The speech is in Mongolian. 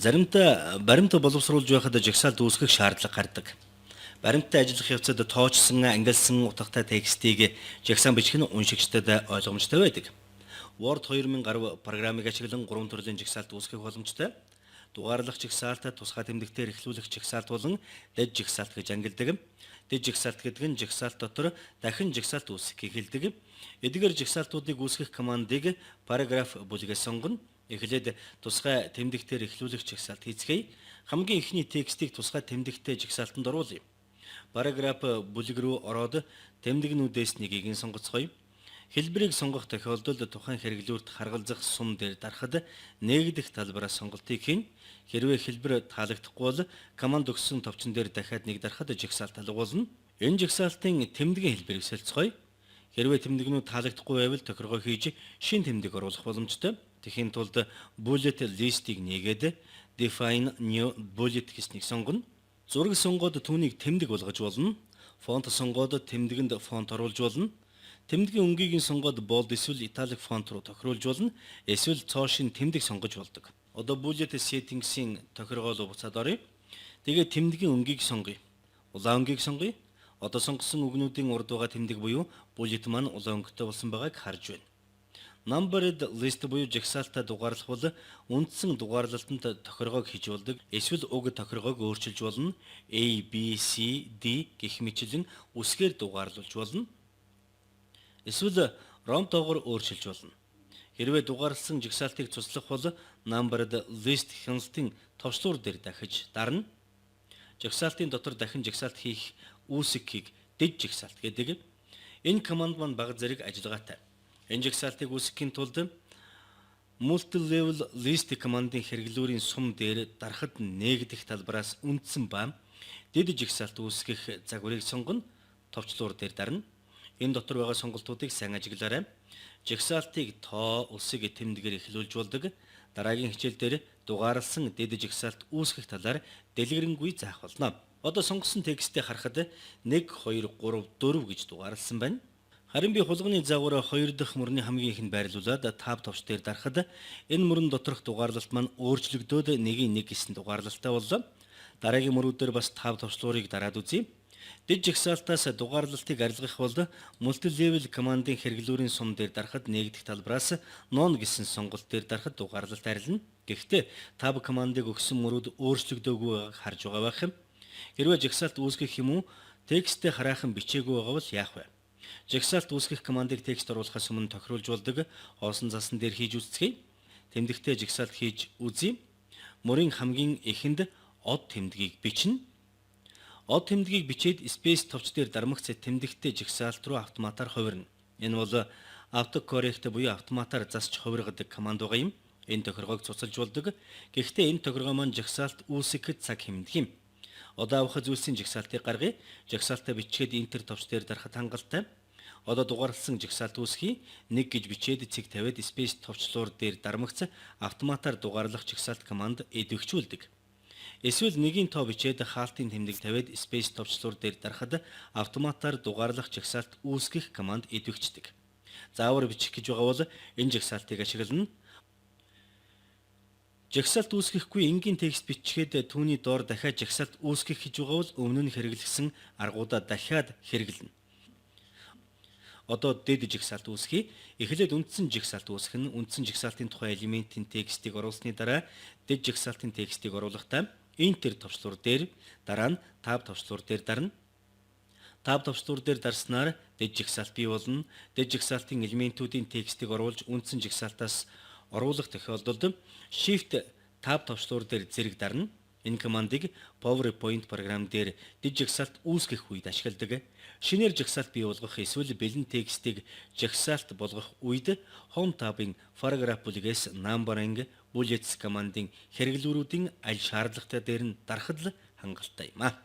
Заримдаа баримт боловсруулж байхад жагсаалт үүсгэх шаардлага гардаг. Баримттай ажиллах явцад тоочсон, ангилсан утгатай текстийг жагсаан бичих нь уншигчдад ойлгомжтой байдаг. Word 2000 гаруй программыг ашиглан гурван төрлийн жагсаалт үүсгэх боломжтой. Дугаарлах жагсаалт, тусгай тэмдэгтээр эхлүүлэх жагсаалт болон дэд жагсаалт гэж ангилдаг. Дэд жагсаалт гэдэг нь жагсаалт дотор дахин жагсаалт үүсгэхийг хэлдэг. Эдгээр жагсаалтуудыг үүсгэх командыг параграф бүлгээс сонгоно. Эхлээд тусгай тэмдэгтээр эхлүүлэх жагсаалт хийцгээе. Хамгийн эхний текстийг тусгай тэмдэгттэй жагсаалтанд оруулъя. Параграф бүлэг рүү ороод тэмдэгнүүдээс нэгийг нь сонгоцгоё. Хэлбэрийг сонгох тохиолдолд тухайн хэрэглүүрт харгалзах сум дээр дарахад нээгдэх талбараас сонголтыг хийнэ. Хэрвээ хэлбэр таалагдахгүй бол команд өгсөн товчон дээр дахиад нэг дарахад жагсаалт алга болно. Энэ жагсаалтын тэмдгийн хэлбэрийг солилцгоё. Хэрвээ тэмдэгнүүд таалагдахгүй байвал тохиргоо хийж шинэ тэмдэг оруулах боломжтой. Тэгэхийн тулд bullet list-ийг нээгээд define new bullet гэснийг сонгоно. Зураг сонгоод түүнийг тэмдэг болгож болно. Фонт сонгоод тэмдэгэнд фонт оруулж болно. Тэмдгийн өнгийг нь сонгоод bold эсвэл italic фонт руу тохируулж болно. Эсвэл цоо шинэ тэмдэг сонгож болдог. Одоо bullet settings-ийн тохиргоо руу буцаад оръё. Тэгээд тэмдгийн өнгийг сонгоё. Улаан өнгийг сонгоё. Одоо сонгосон үгнүүдийн урд байгаа тэмдэг буюу bullet маань улаан өнгөтэй болсон байгааг харж байна. Numbered list буюу жагсаалтаа дугаарлах бол үндсэн дугаарлалтанд тохиргоог хийж болдог. Эсвэл уг тохиргоог өөрчилж болно. A, B, C, D гэх мэтчилэн үсгээр дугаарлуулж болно. Эсвэл ромтоогоор өөрчилж болно. Хэрвээ дугаарласан жагсаалтыг цуслах бол numbered list хяналтын товчлуур дээр дахиж дарна. Жагсаалтын дотор дахин жагсаалт хийх үүсгэхийг дэд жагсаалт гэдэг. Энэ команд маань бага зэрэг ажиллагаатай. Энэ жагсаалтыг үүсгэхийн тулд multi-level list командын хэрэглүүрийн сум дээр дарахад нээгдэх талбараас үндсэн ба дэд жагсаалт үүсгэх загварыг сонгоно, товчлуур дээр дарна. Энэ дотор байгаа сонголтуудыг сайн ажиглаарай. Жагсаалтыг тоо, үсэг, тэмдгээр эхлүүлж болдог. Дараагийн хичээл дээр дугаарласан дэд жагсаалт үүсгэх талаар дэлгэрэнгүй заах болно. Одоо сонгосон текстээ харахад 1 2 3 4 гэж дугаарласан байна. Харин би хулганы загвар хоёр дахь мөрний хамгийн эхэнд байрлуулад tab товч дээр дарахад энэ мөрөн доторх дугаарлалт маань өөрчлөгдөөд нэгийн нэг гэсэн дугаарлалтай боллоо. Дараагийн мөрүүдээр бас tab товчлуурыг дараад үзье. Дэд жагсаалтаас дугаарлалтыг арилгах бол multi-level командын хэрэглүүрийн сум дээр дарахад нээгдэх талбараас none гэсэн сонголт дээр дарахад дугаарлалт арилна. Гэхдээ tab командыг өгсөн мөрүүд өөрчлөгдөөгүй байгааг харж байгаа байх юм. Хэрвээ жагсаалт үүсгэх юм уу текстээ хараахан бичээгүй байгаа бол яах вэ? Жагсаалт үүсгэх командыг текст оруулахаас өмнө тохируулж болдог. Хоосон засан дээр хийж үзцгээе. Тэмдэгтээ жагсаалт хийж үзье. Мөрийн хамгийн эхэнд од тэмдгийг бичнэ. Од тэмдгийг бичээд space товч дээр дармагц тэмдэгтээ жагсаалт руу автоматар хувирна. Энэ бол autocorrect буюу автоматар засч хувиргадаг команд байгаа юм. Энэ тохиргоог цуцалж болдог. Гэхдээ энэ тохиргоо маань жагсаалт үүсгэхэд цаг хэмнэх юм. Одоо авах зүйлсийн жагсаалтыг гаргая. Жагсаалтаа бичгээд enter товч дээр дарахад хангалттай. Одоо дугаарласан жагсаалт үүсгэе. Нэг гэж бичээд цэг тавиад space товчлуур дээр дармагц автоматар дугаарлах жагсаалт команд идэвхжүүлдэг. Эсвэл нэгийн тоо бичээд хаалтын тэмдэг тавиад space товчлуур дээр дарахад автоматар дугаарлах жагсаалт үүсгэх команд идэвхждэг. Заавар бичих гэж байгаа бол энэ жагсаалтыг ашиглана. Жагсаалт үүсгэхгүй энгийн текст бичгээд түүний доор дахиад жагсаалт үүсгэх гэж байгаа бол өмнө нь хэрэглэсэн аргуудаа дахиад хэрэглэнэ. Одоо дэд жагсаалт үүсгэе. Эхлээд үндсэн жагсаалт үүсгэх нь үндсэн жагсаалтын тухай элементийн текстийг оруулсны дараа дэд жагсаалтын текстийг оруулахдаа Enter товчлуур дээр, дараа нь Tab товчлуур дээр дарна. Tab товчлуур дээр дарснаар дэд жагсаалт бий болно. Дэд жагсаалтын элементүүдийн текстийг оруулж үндсэн жагсаалтаас оруулах тохиолдолд Shift Tab товчлуур дээр зэрэг дарна. Энэ командыг PowerPoint програм дээр дэд жагсаалт үүсгэх үед ашигладаг. Шинээр жагсаалт бий болгох эсвэл бэлэн текстийг жагсаалт болгох үед Home tab-ын Paragraph бүлгээс Numbering, Bullets командын хэрэглүүрүүдийн аль шаардлагатай дээр нь дарахад л хангалттай юм аа.